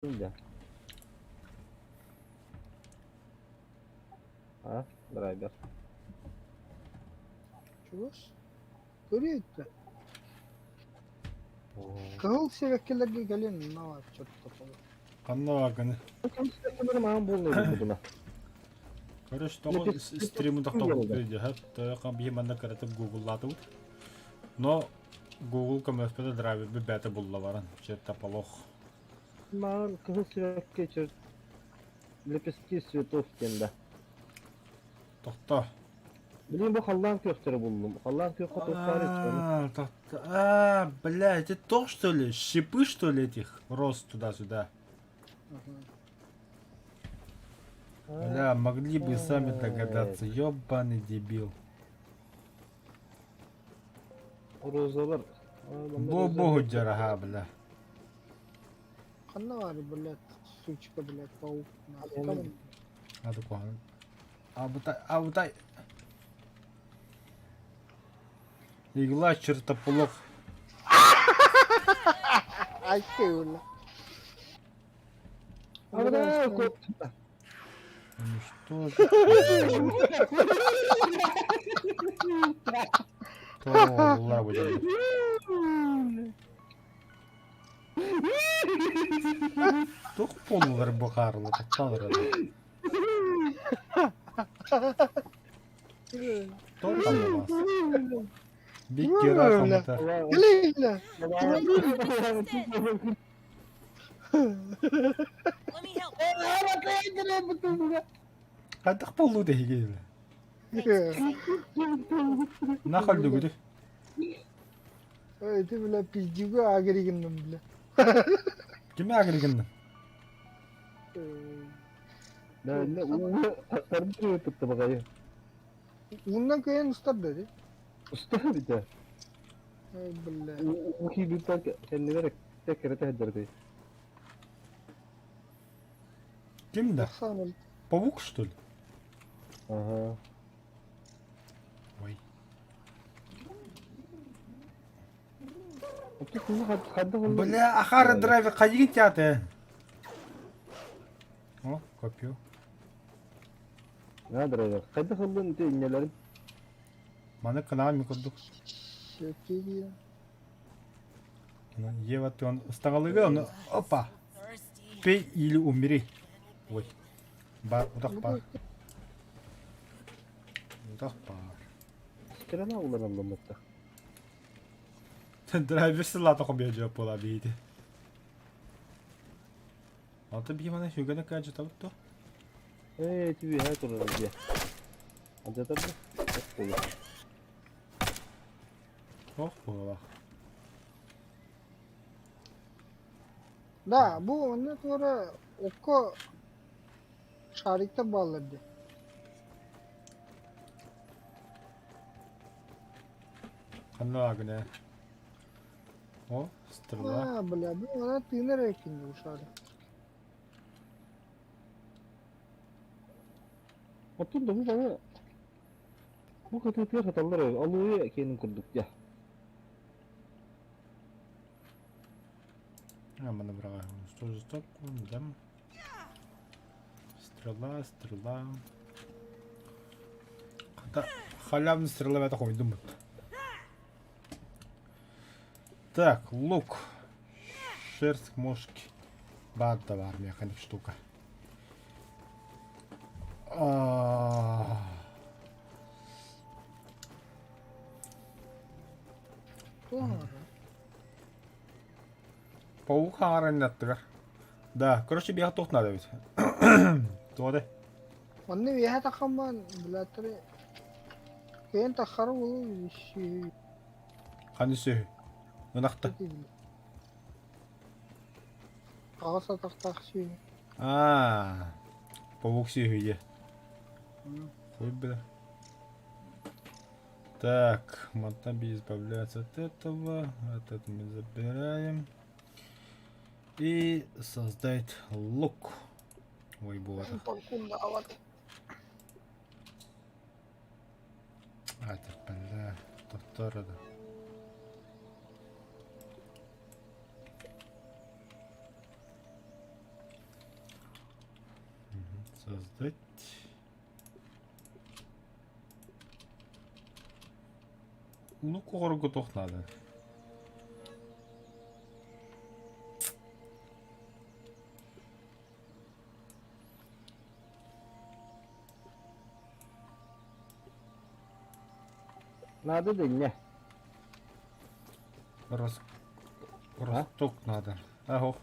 Да. А, драйвер. Чугас. Көрүөттэ. Кыһыл сибэккилэргэ кэлин мынна чөттө. Ханна бааргыны? Маан буолла буна. Короче, тоҕо стримы тохтоппут дьаһап, тоҕо биһи манна кыратык гугллаатыбыт. Но Google көмөлөспөтө драйвербит бэйэтэ булла баран, чертополох. Маан кыһыл сибэкки чер лепестки цветов диэн да. Тохто. Блин, бу халлаан күөхтэрэ буллум. Халлаан күөххэ туох баар А, тохто. А, бля, это то, что ли? Шипы, что ли, этих роз туда-сюда? Бля, могли бы и сами догадаться, ёбаный дебил. Розалар. Бу бу дьараха, бля. Ханна баар, блядь, сучка, блядь, паук. Надо куһаҕан. Абытай, абытай. Игла чертополох. Ай, ты, Абытай, куотта. Уничтожить. Тоҕо бу дьон. Туох буоллулар бу хаарыла таптаалар Тоҕо хамнамаас? Бик гера хамата. Let me help. Хайдах буоллуу тэһиги? Нахал дүгүдү. Ой, ты, бля, пиздюга агригинным, бля. Кими агригинным? Тардыы баҕайы. Ууннан кыайан устар да дии. Устар битэ. Ой, бля. Уу киирбиттэн кэннигэр кэрэтэ сылдьар Ким да? Паук, что ли? Ага. Ой. Бля, Ахара драйвер хайыгын театр. О, копью. На драйвер. Хайдах ыллын ити иннэлэрин? Маны кынаан курдук. Ева, ты он ыстаҕалыга оны опа. Пей или умри. Ой. Бар, утах бар. Утах бар. Стрела уларалламмыта. Драйвер сыллаата хомуйа дьиэ буола биһиги. Алта биһи маны сүгэни каадьы табыт то. Ээ, түбүһэ турар дьиэ. Алдьатар да? Ох буолар. Ох буолар. Да, бу онно туора окко шариктар бааллар дии. Ханна гына. О, стрела. А, бля, бу она тыынар эркин бу шарик. Оттон да бу баны бу кытыытыгар саталлар алуйа киэнин курдук дьэ. А, маны быраҕа. Что же стопку, дам. Стрела, стрела. Хата, халявный стрела это хомойдум бут. Так, лук. Шерсть мошки. Бар да бар механик штука. А. Паук хаҥаран аттыгар. Да, короче, биһиэхэ туох наада эбит? Туох этэй? Онно үөһэ таххамман, блядь, кыайан таххара буолуо Ханны сүөһү? Ынахта. Аҕыс атахтаах сүөһү. Аа, паук сүөһү дьэ. Хуй бля. Так, Матаби избавляется от этого. Этот мы забираем. И создать лук. Ой, боже. А, это, бля, повтор это. Создать. Ну, оҕорго туох наада? Надо да не. Рос... Росток надо. Ага.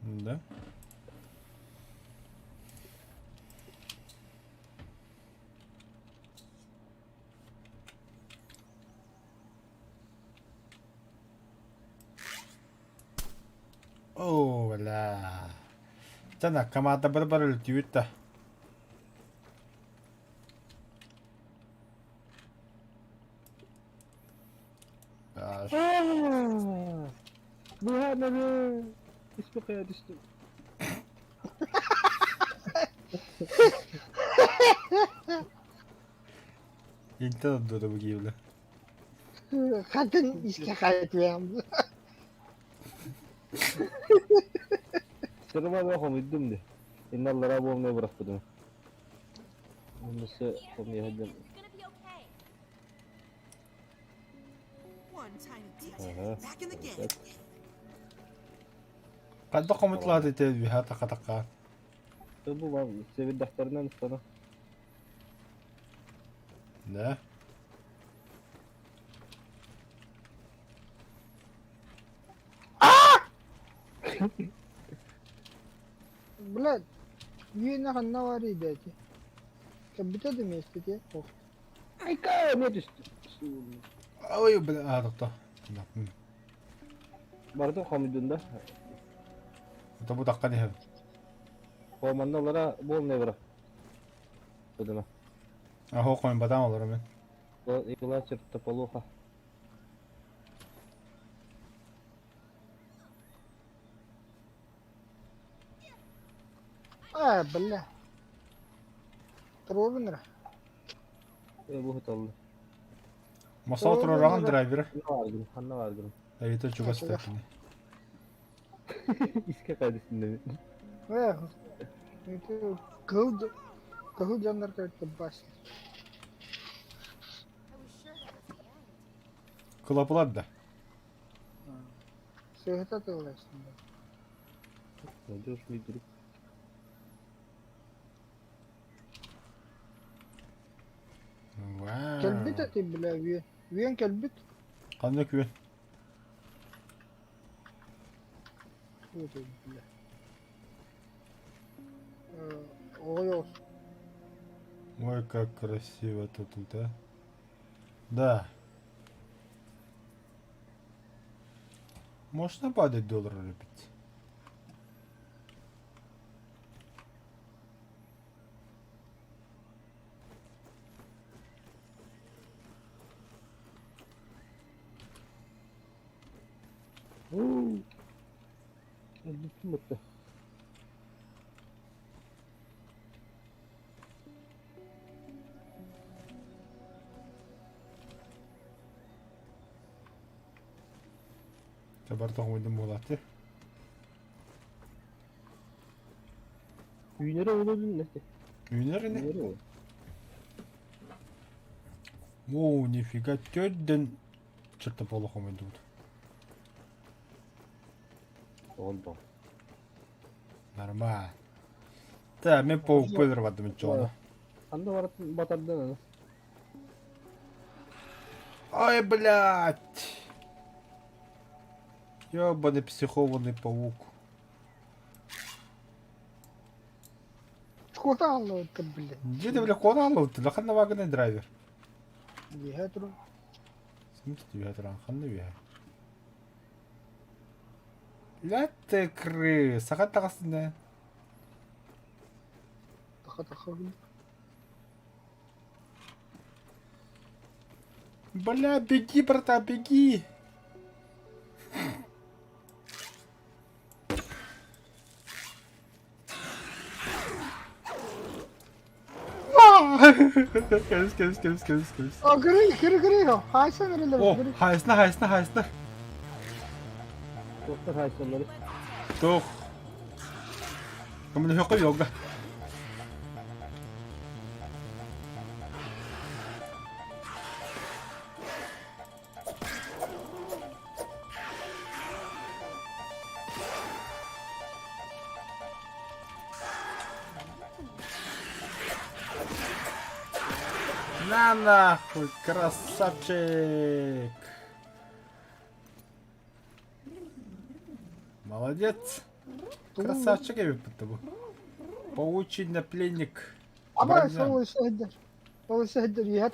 Да. Оо, бля. Чана, команда бар-бар өлтүүт да. Быһаанары испэхэ түстүм. Интен отдода бу киевле. Хатын иске хайытыам. Сырыма хомуйдум де. Инналлара буолмай бырахпытым. Оннусы хомуйа You're gonna be okay. One tiny detail. Ага. Back in the game. Ханна хомутлаат ити үһэ така-така. Бу вам сэбирдэхтэринэн ыстана. Да. Блядь, үйіне ханна бар еді әте. Кәбіте де местете. Айка, эмиэ түстүм. Ой, бля, а, тохто. Бардым хомуйдун да. Это бу такка диһэм. Хоманналара буолмай бырах. Быдыма. Ахо қойын батам олар мен. Игла чертополоха. А, бля. Трубнер. Бу хыталлы. Масал турараган драйвер. Ханна баргын, ханна баргын. Эйте чугас тәкини. Иске кайдысында. Эх, это кыл кыл жандар как-то бас. I was sure that was the end. Кылапылар да. Сыгыта тыллайсың. Надежный друг. Вау. Кэлбит эти, бля, үөн. Үөн кэлбит. Қандай күн? Вот, бля. Ой, ой. Ой, как красиво это тут, а. Да. Можно падать доллар лепить? Өлбүттүм бытта. Табар тоғымдым болады. Үйнere олодун нете. Үйнер не? Үйнere ол. О, нифига, тёдден чертополохом идут. Олбо. Нормально. Да, мен паук пылырвадым чоно. Ханна баратын батардан аны. Ой, блядь! Ёбаный психованный паук. Куда это, блядь? Где ты, бля, куда ты? Лахан вагонный драйвер. Ветру. Смысле, ветран, ханны ве. Ля ты крыса, хаттағасында. Таха-таха. Бля, беги, братан, беги! А! Кэбис, кэбис, кэбис, кэбис, кэбис. О, кыры, кыры, кыры, хайсан эрэлэр, О, кыры. хайысна, хайысна, хайысна. Туохтар хайсаллары. Туох. Көмөлөһүөххэ йога. На нахуй, красавчик! Молодец! Красавчик эбиппит бу. Получить пленник. Аба, сол сылдьар. Ол сылдьар иһэр.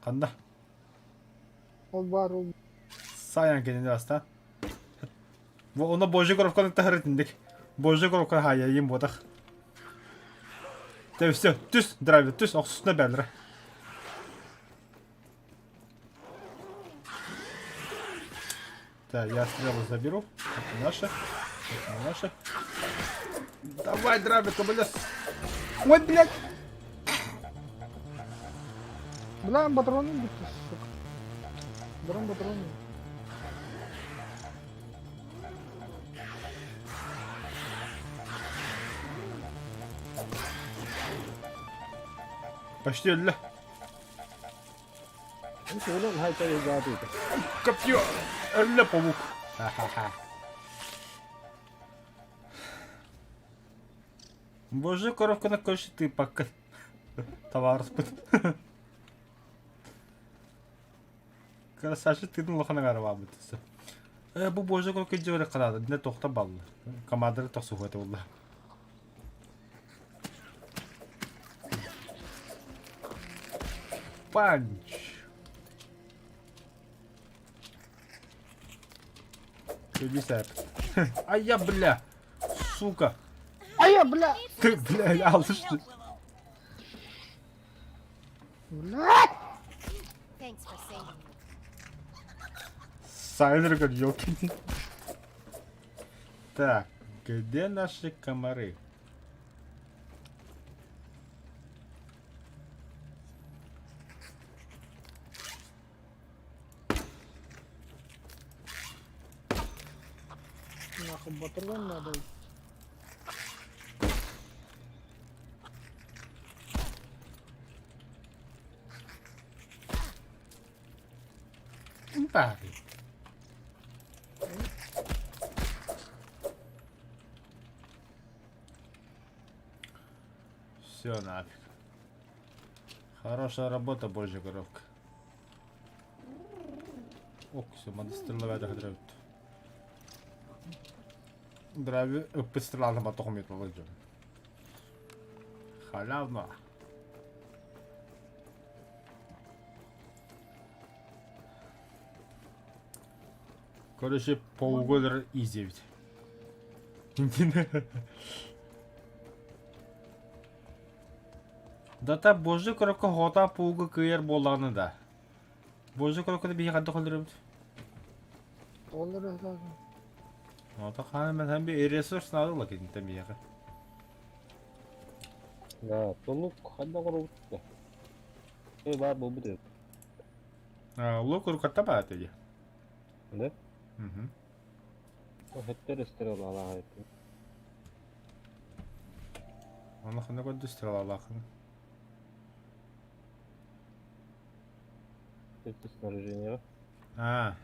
Ханна? Ол баар ол. Саян кинини бастаан. Бу ону Божий коробканы таһар итинник. Божий коробка хаайайым буотах. Тэ все, түс, драйвер, түс, охсусуна бэллэрэ. Так, я стрелы заберу. Это наши. Это не наши. Давай, драйвер, кобылес. Ой, блядь! Бля, патроны бүттү, сука. Дрон патроны. Почти өллө. Копье! Өллө павук! Ха-ха-ха. Боже, коровканы көрсө тыыппаккын. Табаарыспыт. Красавчик тыын улахан аҥаарабаабыт. Э, бу боже коровка дьиэбэр хараада, динэ тохто балла. Командары тохсуһуота буолла. Панч! Көбүс Ай я, бля! Сука! Айа, бля! Ты, бля, алышты. Бля! Thanks for saving me. Сайнер говорит, ёлки. Так, где наши комары? Нахуй патрон надо. Так. Все нафиг. Хорошая работа, божья коровка. Ок, все, мандыстырлавада хадравит. Драви ыппыстыралаан батохум дьон. Халявно. Короче, полугода изи ведь. Дата божья коробка хота пууга кыйар буоллаҕына да. Божья коробканы биһи ханна холлорбут? Олар lazım. Ото хаана мен һәм bir ресурс надо ла кинтен биһиэхэ. Да, толук ханна оҥоробут Э, баар буолбут эбит. Лук уруккатта баат эди. Да? Мгм. Хэттер стрелалаах эбит. Оны ханна көрдү стрелалаахын. Это снаряжение. А,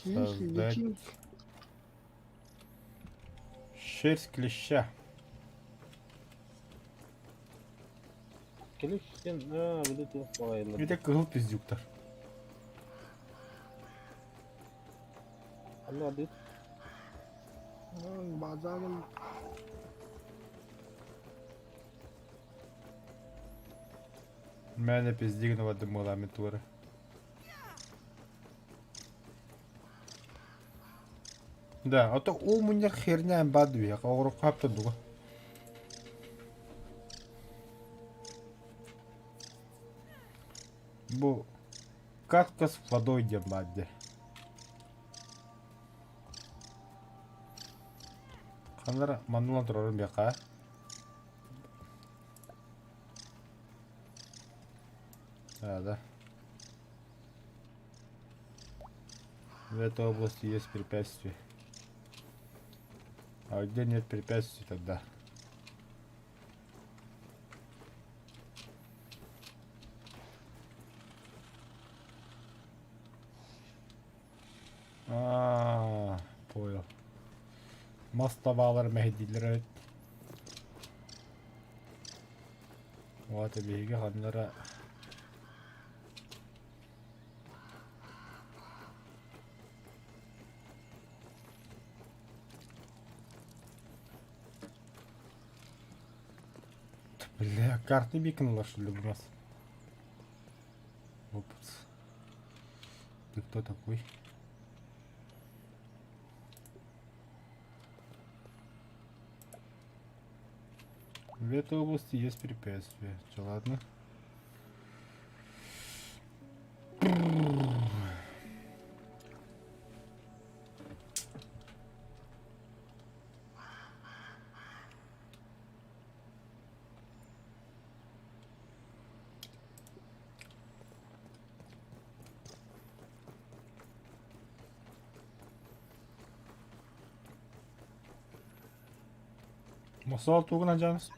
Хихи, Создать. лечи. шерсть клеща. Клещ сен, а, вот это файлы. Это кыһыл пиздюктар. Аны адыт. Базарым. Мэне пиздигнова дымылами тура. Да, а то у меня херня бадуя, а урок хапта дуга. Бу катка с водой демадде. Ханара манулан турарым бяка. А, да. В этой области есть препятствия. А где нет препятствий тогда? А, понял. Мас табаалар мэһэйдииллэр эбит. Вот биһиги ханнара Бля, карты бикнула, что ли, у нас? Опс. Ты кто такой? В этой области есть препятствия. Че, ладно? Масал тугунан дьааныс.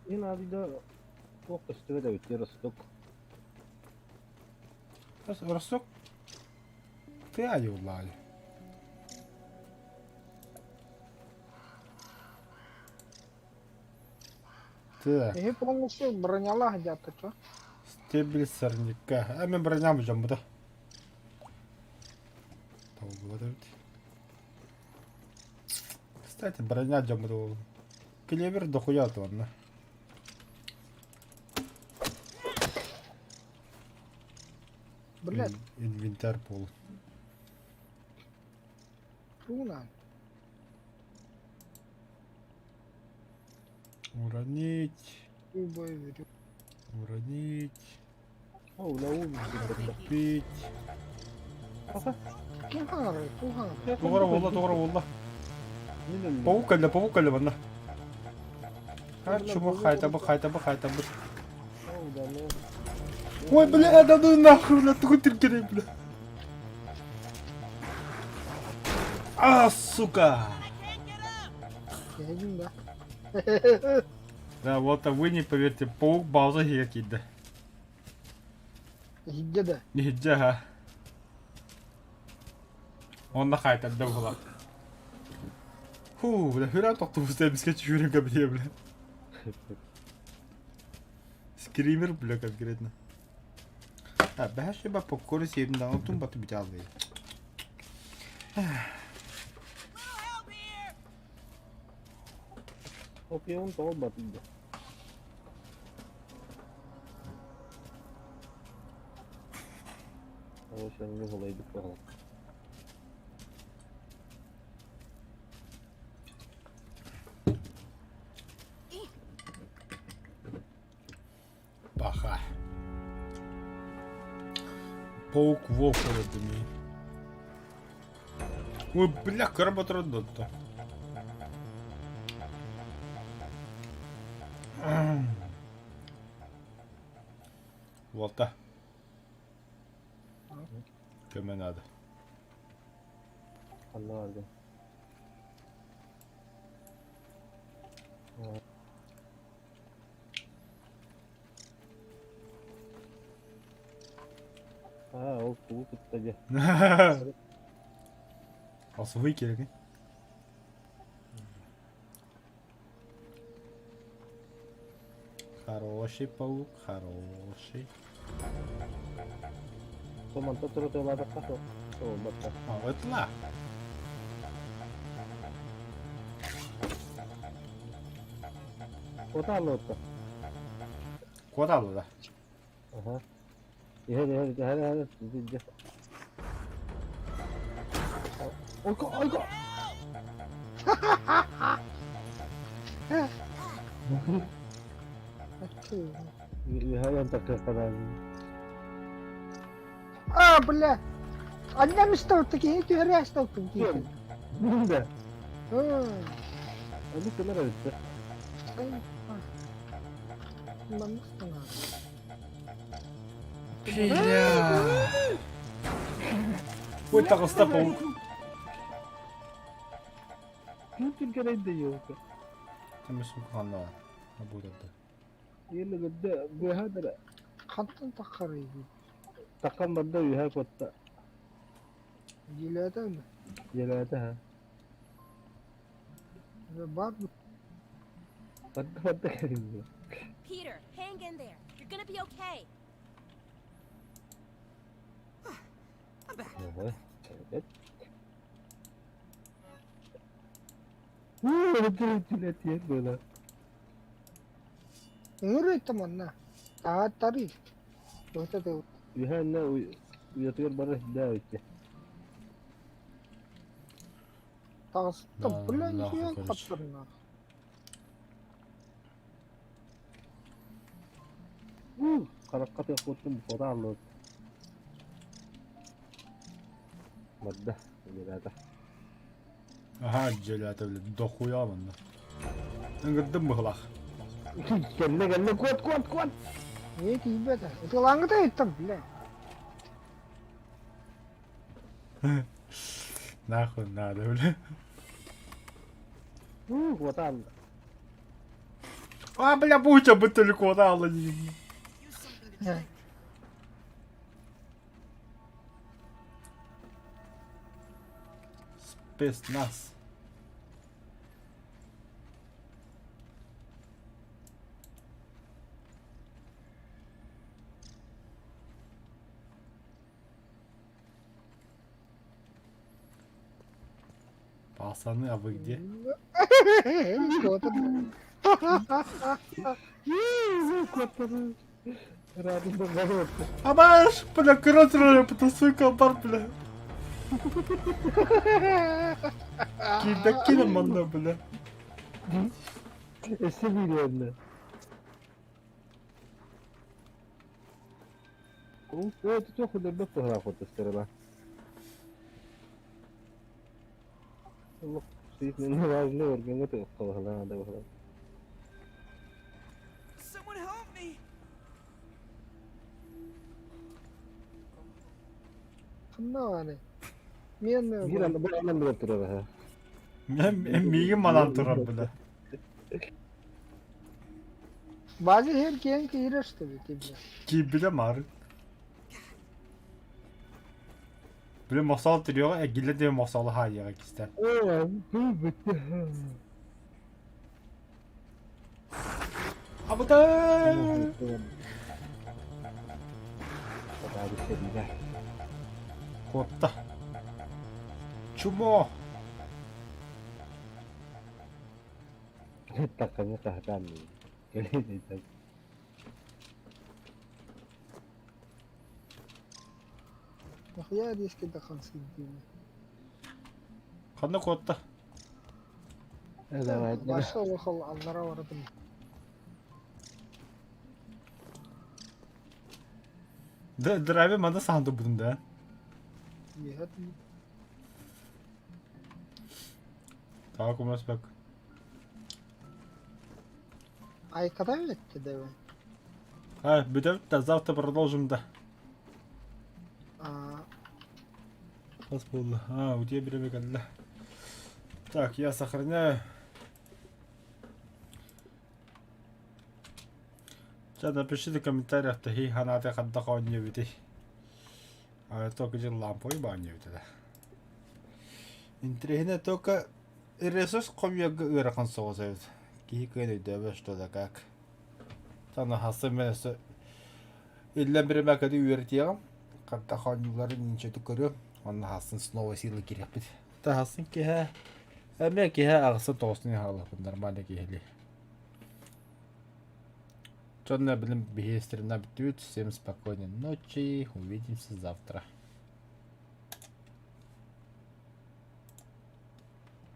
Мин аадыйда туох көстүбэт эбит Росток. Росток тыа айыллаай. Так. Эһи полностью бронялаах дьаата чо. Стебель сорняка. А мен броням дьоммута. Толгуот эбит. Кстати, броня дьоммута ол. Клевер дохуя туонна. Блядь, Инвентарь пол. тугунан. Уронить. Убой Уронить. О, Купить. Ким хаҥарай, туох хаҥарай? Тугара буолла, тугара буолла. Паук кэллэ, паук кэллэ манна. А, чума хайтабы, хайтабы, хайтабы. Ой, бля, да ну нахуй, бля, тугу тиргерей, бля. А, сука! Киһигин да. Да, вот а вы не поверите, паук бауза иһигэ киирдэ. Иһирдьэ да. Иһирдьэ, аха. Онно хаайтарда буолар. Фу, бля, хүрэ тохтубуста эмискэ түһүүрэн кэбиһиэ, бля. Скример, бля, конкретно. А, бэһэ ба попкорн сиэбин да, онтун баты бүтэ Опион тоҕо батыйда. Ол сәнге олайдык бағал. Паха. Паук волк этот Ой, бля, карбатродотто. Волта. Көмө надо. Ханна барды. А, ол тугу кытта дьэ. Асылый керек. Хороший паук, хороший. Томанта турутуолаатахха суох. Буолбатта. А, ытла. Куотааллыбытта. Куотаалла да. Аха. Иһэр иһэр иһэр иһэр дьэ. Ойко ойко. Үһэ такка А, бля! Аннем истэбит киһи түһэрэ истэбит киһи. Да. Аны кэлэр эбит. Маннык Бля. Ой, таҕыста паук. Ким түргэнэй елка. Тэмэсим ханна буурады. Еле гыдда быһа Хантан таххарый дии. Таккан барда үһэ куотта. Дьиэлээтэ ме? Дьиэлээтэ ха. Бар Барда барда кэлин. Peter, hang in there. You're gonna be okay. I'm back. Ыҥыр ыйта манна. Тааттарый. Туохта да Үһэ уйатыгар бары да таҕыстым. Да, Бля, нахуй, нихуя короче. хаптарна. Харахха тыахпыттын бота аллыт. Барда, ребята. Аха, дьиэлээтэ бile дохуя манна. Ыҥырдым быһылах. Кэллэ кэллэ куот куот куот. Не тиийбэтэ. Ытылааҥҥыта ыйыттым, бля. Нахуй надо, бля. Куотаан. А, бля, буча бытыль куотаалла. Use something to drink. Спецназ. Пацаны, а вы где? Куотар. Абаш, бля, короче, потасуй бар, бля. Киирбэккин манна, бля. Өссө биириэннэ. Ол туох өлөрбөт туһалаах хотустарыла. Жизненно важный органы туоххалаһалаа да баһала. Someone help me! Ханна бааны. Мен Биир аны бу анан билэр турар аха. Миигин манан турар, бля. Базы хер киэн киирэр что ли тебе? Киирбитэ маар. Били мохсоҕол тириэҕэ эргиллэ диэн мохсоҕолу хаайыаҕа кистээн. Оо, бүттэ. Абыта! Куотта. Чумо! Такканы хаһатаан кэлин Нахуя диэски да хансыйдыыбын. Ханна куотта? Баша улахан аллара барытым. Драйвер манда саһан турбутун да. Иһэт Таа көмөспөк. Айката эбитти да А, бүтөбүт да, завтра продолжим да. А, Хас буолла. А, утуйа бириэмэ кэллэ. Так, я сохраняю. Ча, напишите в комментариях, тэһи ханааты хаддах оонньуубутый. А только дьыл лампой баанньуубут да. Интириэһинэ только ресурс хомуйарга ыарахан соҕус эбит. Киһи кыайан өйдөөбөт что да как. Таны хасым мен өссө иллэн биримэ кэди үөрэтиэҕим. Хантах оонньууларын инчэтик көрүөм. Онно хасын снова силы кириэхпит. Таһасын киһэ эмиэ киһэ аҕысын тоҕустун хаалыахпын нормально киһилии. Чонно билим биһиэстэринэ бүттүбүт. Всем спокойной ночи. Увидимся завтра.